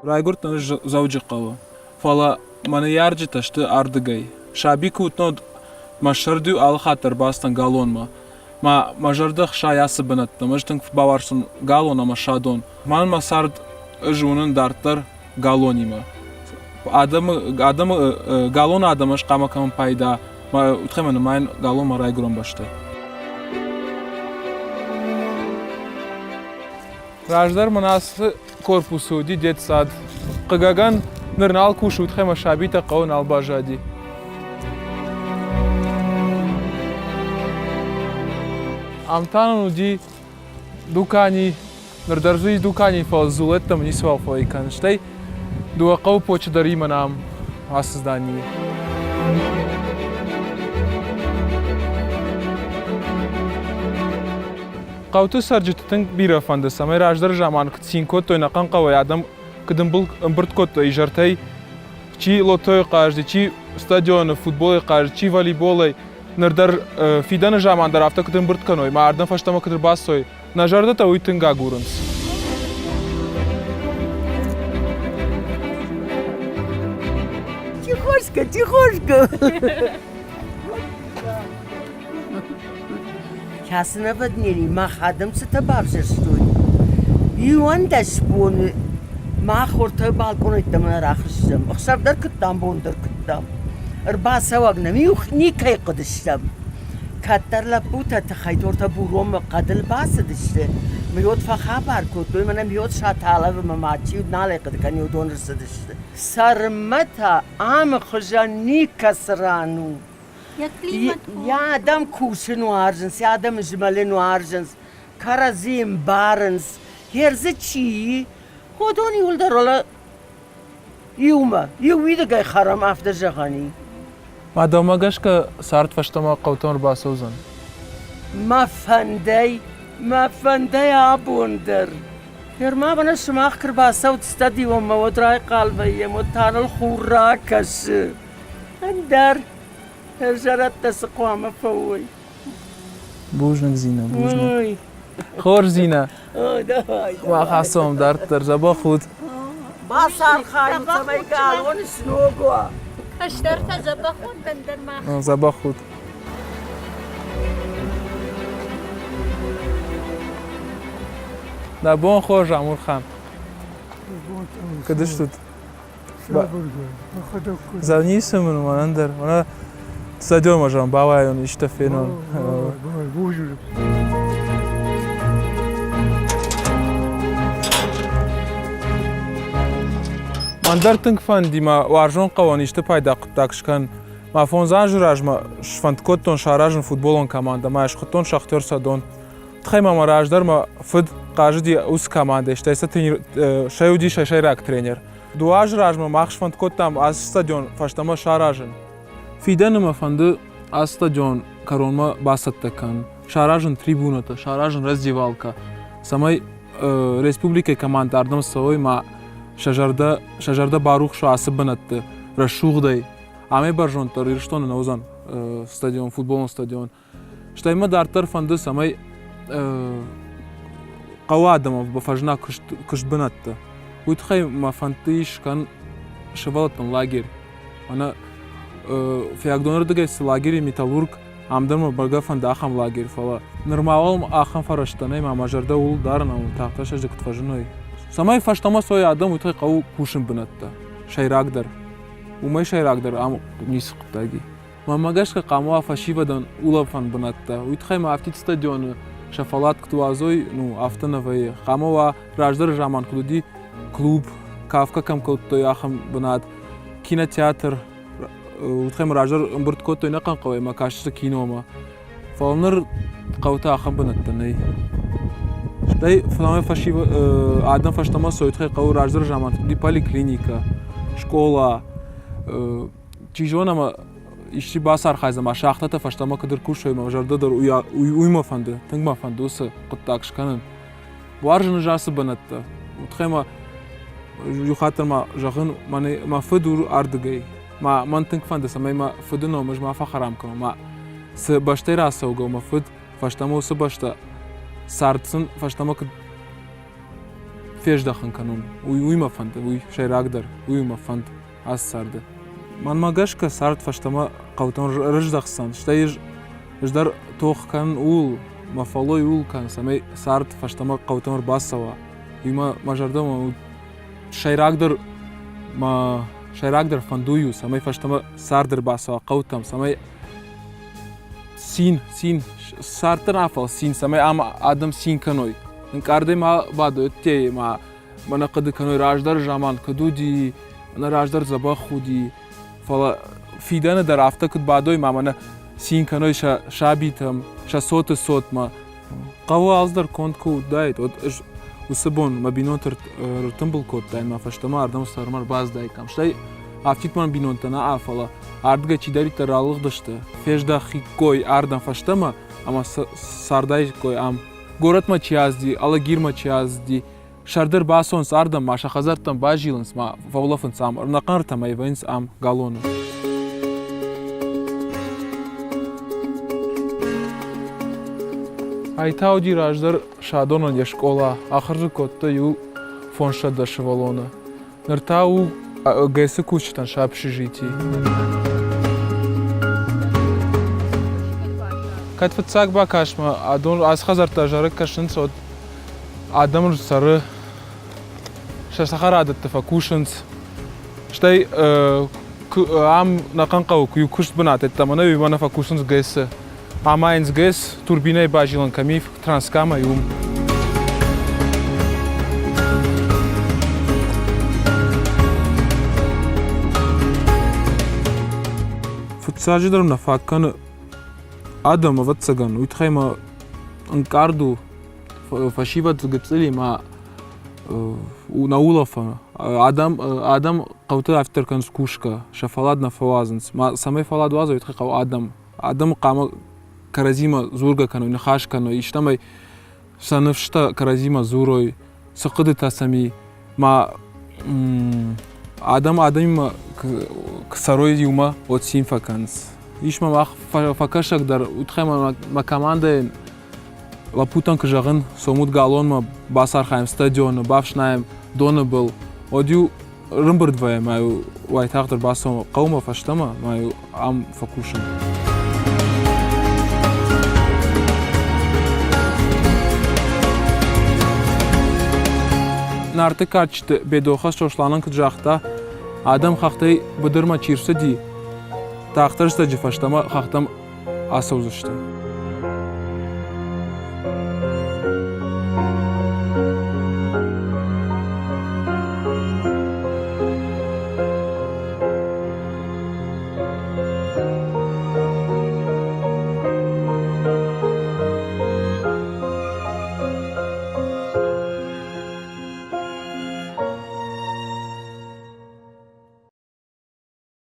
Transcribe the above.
Райгуырдтӕн ӕз Дзӕуджыхъӕуы, фӕлӕ мӕ ныййарджытӕ сты ардыгӕй. Саби куы уыдтон, мӕ сӕрд-иу алы хатт ӕрбацыдтӕн галуанмӕ. Мӕ мӕ зӕрдӕ хсайы ацы бынӕттӕм, ӕз тынг бауарзтон галуан ӕмӕ Садон. Мӕнӕн мӕ цард ӕз уынын дарддӕр галуанимӕ. Адӕмы, адӕмы, галуаны адӕм ӕз хъуамӕ кӕмӕн пайда, мӕ уыдхӕй мӕ нымайын галуан мӕ райгуырӕн бӕстӕ. Раздӕр мын ацы корпусы уыди детсад. Хъыгагӕн, ныр нал кусы, уыдхӕй мӕ сабитӕ хъӕуы нал баззади. Ам та нын уыди дукани, ныр дӕр дзы и дукани, фӕлӕ дзулӕттӕм ницыуал фӕлӕй кӕны. Стӕй дыууӕ хъӕуы почы дӕр и мӕнӕ ам, ацы зданийы. Хъӕуты цӕрджыты тынг бирӕ фӕнды, цӕмӕй раздӕры заман куыд цин кодтой ӕнӕхъӕн хъӕуӕй адӕм куыд ӕмбырд кодтой изӕртӕй, чи лотойы хъазти, чи стадионы футболӕй хъазт, чи волейболӕй. Ныр дӕр фидӕны заман дӕр афтӕ куыд ӕмбырд кӕной, ма ардӕм фӕстӕмӕ куыд ӕрбацӕуой, нӕ зӕрдӕтӕ уый тынг агурынц. Тихошка, тихошка. Кӕцы наводнение мах адӕм цытӕ бавзӕрстой? 11 боны мах ортӕ балкъонӕйттӕм нӕ рахызтӕм. Ӕхсӕв дӕр куыдтам, бон дӕр куыдтам. Ӕрбацӕуӕг нӕм иу никӕй хъуыдыстӕм. Кӕддӕр лӕппутӕ тыххӕй тортӕ Буронмӕ хъӕдыл бацыдысты. Мыйод фӕхабар кодтой, мӕнӕ мыйод Саталовы мӕ мад чи уыд, нал ӕй хъуыды кӕны, уыдон ӕрцыдысты. Цӕрынмӕ та амы хуызӕн никӕцы ран у. Йӕ адӕм кусын уарзынц, йӕ адӕмы змӕлын уарзынц, кӕрӕдзи ӕмбарынц. Хердзы чи и, уыдон иуылдӕр уӕлӕ иумӕ, иу уидыгӕй хӕрӕм, афтӕ зӕгъӕн и. Мӕ дӕумӕ гӕсгӕ цард фӕстӕмӕ хъӕутӕм ӕрбацӕудзӕн? Мӕ фӕндӕй, мӕ фӕндӕй абон дӕр. Ныр ма мӕнӕ сымах куы рбацӕут стадионмӕ, уӕд райхъал вӕййӕм, уӕд та ныл хур ракӕсы. Ӕндӕр зӕрӕдтӕ цы хъуамӕ фӕуой? Бузныг, Зинӕ, бузныг. Хорз, Зинӕ. Мах ацӕуӕм дарддӕр. Дзӕбӕх ут. Бацархайут, цӕмӕй галуан сног уа. Кӕстӕртӕ дзӕбӕх уӕнт, ӕндӕр мах. Дзӕбӕх ут. Дӕ бон хорз, Амурхан. Куыд стут? Ницы мын мӕнӕн дӕр. Мӕнӕ стадионмӕ зӕгъын, бауайон, исты фенон. Мӕн дӕр тынг фӕнди мӕ уарзон хъӕуӕн исты пайда хъуыддаг скӕн. Мӕ фондз азы размӕ сфӕнд кодтон саразын футболон командӕ, мӕ схуыдтон Шахтер Садон. Тыххӕй ма мӕ раздӕр мӕ фыд хъазыди уыцы командӕйы, стӕй сӕ тренер, сӕ уыди сӕ сӕйраг тренер. Дыууӕ азы размӕ мах сфӕнд кодтам ацы стадион фӕстӕмӕ саразын. Фидӕны мӕ фӕнды ацы стадион кӕронмӕ бацӕттӕ кӕнын, саразын трибунӕтӕ, саразын раздевалкӕ, цӕмӕй республикӕйы командӕ ардӕм цӕуой ма сӕ зӕрдӕ, сӕ зӕрдӕ барухс уа ацы бынӕтты рӕсугъдӕй. Амӕй бӕрзонддӕр Ирыстоны нӕ уыдзӕн стадион, футболон стадион. Стӕй мӕ дарддӕр фӕнды, цӕмӕй хъӕуы адӕмы фӕзына куыстбынӕттӕ. Уый тыххӕй мӕ фӕндты ис скӕн сывӕллӕттӕн лагерь. Мӕнӕ Фиагдоны рдыгӕй цы лагерь и Металлург, ам дӕр мӕ бӕргӕ фӕнды ахӕм лагерь, фӕлӕ нырма уал ахӕм фӕрӕзтӕ нӕй, мӕ мӕ зӕрдӕ ууыл дарын ӕмӕ тагъддӕр сӕ куыд фӕзыной. Цӕмӕй фӕстӕмӕ цой адӕм, уый тыххӕй хъӕуы кусын бынӕттӕ. Сӕйрагдӕр. Уымӕй сӕйрагдӕр ам ницы хъуыддаг и. Мӕнмӕ гӕсгӕ хъуамӕ уа фӕсивӕдӕн улӕфӕн бынӕттӕ. Уый тыххӕй ма афтид стадионы сӕ фӕллад куыд уадзой, ну, афтӕ нӕ вӕййы. Хъуамӕ уа, раздӕры заман куыд уыди, клуб, кафгӕ кӕм кодтой, ахӕм бынат, кинотеатр. Уый тыххӕй ма раздӕр ӕмбырд кодтой нӕ хъӕуӕй ӕмӕ кастысты киномӕ. Фӕлӕ ныр хъӕуты ахӕм бынӕттӕ нӕй. Стӕй фӕлӕ фӕсивӕд адӕм фӕстӕмӕ цӕуой тыххӕй хъӕуы раздӕры заманты уыди поликлиникӕ, скъола, чи зоны ӕмӕ исчи бацархайдзӕн ма шахтӕтӕ фӕстӕмӕ куыд ӕркусой, мӕ зӕрдӕ дӕр уый мӕ фӕнды, тынг мӕ фӕнды уыцы хъуыддаг скӕнын. Уарзын ӕз ацы бынӕттӕ. Тыххӕй ма иу хатт дӕр ма зӕгъын, мӕ фыд у ардыгӕй. Мӕ мӕн тынг фӕнды, цӕмӕй мӕ фыды ном ӕз ма фӕхӕрам кӕнон. Мӕ цы бӕстӕй рацӕугӕ у мӕ фыд, фӕстӕмӕ уыцы бӕстӕ цард сын фӕстӕмӕ куыд. фездӕхын кӕнон. Уый, уый мӕ фӕнды, уый сӕйрагдӕр, уый мӕ фӕнд ацы царды. Мӕнмӕ гӕсгӕ цард фӕстӕмӕ хъӕутӕм рыздӕхдзӕн, стӕй ӕз, ӕз дӕр тох кӕнын ууыл, мӕ фӕллой ууыл кӕнын, цӕмӕй цард фӕстӕмӕ хъӕутӕм ӕрбацӕуа. Уый мӕ, мӕ зӕрдӕмӕ сӕйрагдӕр мӕ сӕйрагдӕр фӕндуй у, цӕмӕй фӕстӕмӕ цард ӕрбацӕуа хъӕутӕм, цӕмӕй цин, цин, цард дӕр афӕл цин, цӕмӕй ам адӕм цин кӕной. Ӕнкъардӕй ма бадой ӕддейы ма мӕнӕ хъуыды кӕной раздӕры заман куыд уыди, мӕнӕ раздӕр дзӕбӕх уыди, фӕлӕ фидӕны дӕр афтӕ куыд бадой ма мӕнӕ цин кӕной сӕ сабитӕм, сӕ цоты цотмӕ. Хъӕуы алцыдӕр конд куы уыдаид, уӕд ӕз уыцы бон мӕ бинонты ӕртымбыл кодтаин мӕ фӕстӕмӕ ардӕм сӕрмӕ ӕрбацыдаиккам. Стӕй афтид мӕм бинонтӕ нӕ, фӕлӕ ардыгӕй чидӕриддӕр ралыгъдысты, фездӕхиккой ардӕм фӕстӕмӕ ӕмӕ цардаиккой ам. Горӕтмӕ чи ацыди, Алагирмӕ чи ацыди, сӕрды ӕрбацӕуынц ардӕм ма сӕ хӕдзӕрттӕм базилынц ма фӕулӕфынц ам, ӕрнӕхъӕн ӕртӕмӕй вӕййынц ам галоны. Ай та уыди раздӕр Садонӕн йе скъола, ахуыр дзы кодта иу фондзсӕдӕ сывӕллоны. Ныр та у ГЭС-ы кусджытӕн сӕ общежити. Кӕд фыццаг бакастмӕ адон ацы хӕдзӕрттӕ зарӕг кӕсынц, уӕд адӕм цӕры сӕ цӕхӕрадӕтты фӕкусынц. Стӕй ам нӕхъӕн хъӕуы куы иу куыст бынат ӕддӕмӕ нӕ уый нӕ фӕкусынц ГЭС-ы. Амайынц ГЭС, турбинӕйы базилӕн кӕм и, Транскамӕй уым. Фыццаджыдӕр нӕ фаг кӕны адӕм, ӕвӕццӕгӕн, уый тыххӕй мӕ ӕнкъард у фӕсивӕд гыццыли ма нӕ улӕфы. Адӕм, адӕм хъӕуты афтӕ кӕнынц кусгӕ, сӕ фӕллад нӕ фӕуадзынц. Цӕмӕй фӕллад уадзой, уый тыххӕй хъӕуы адӕм. Адӕмы хъуамӕ кӕрӕдзимӕ дзургӕ кӕной, ныхас кӕной, истӕмӕй сӕ ныфстӕ кӕрӕдзимӕ дзурой, цы хъуыдытӕ сӕм и, ма адӕм адӕмимӕ куы цӕрой иумӕ, уӕд цин фӕкӕнынц. Ис ма мах фӕкӕсӕг дӕр, уый тыххӕй ма мӕ командӕйӕн лӕппутӕн куы зӕгъын, цомут галонмӕ, бацархайӕм стадионы, бафснайӕм доны был, уӕд-иу рымбырд вӕййӕм ӕмӕ уайтагъд ӕрбацӕуӕм хъӕумӕ фӕстӕмӕ ӕмӕ ам фӕкусӕм. Нарты кадджыты Бедоха Сосланӕн куыд загъта, адӕм хӕхтӕй быдырмӕ чи рцыди, тагъд рӕстӕджы фӕстӕмӕ хӕхтӕм ацӕудзысты.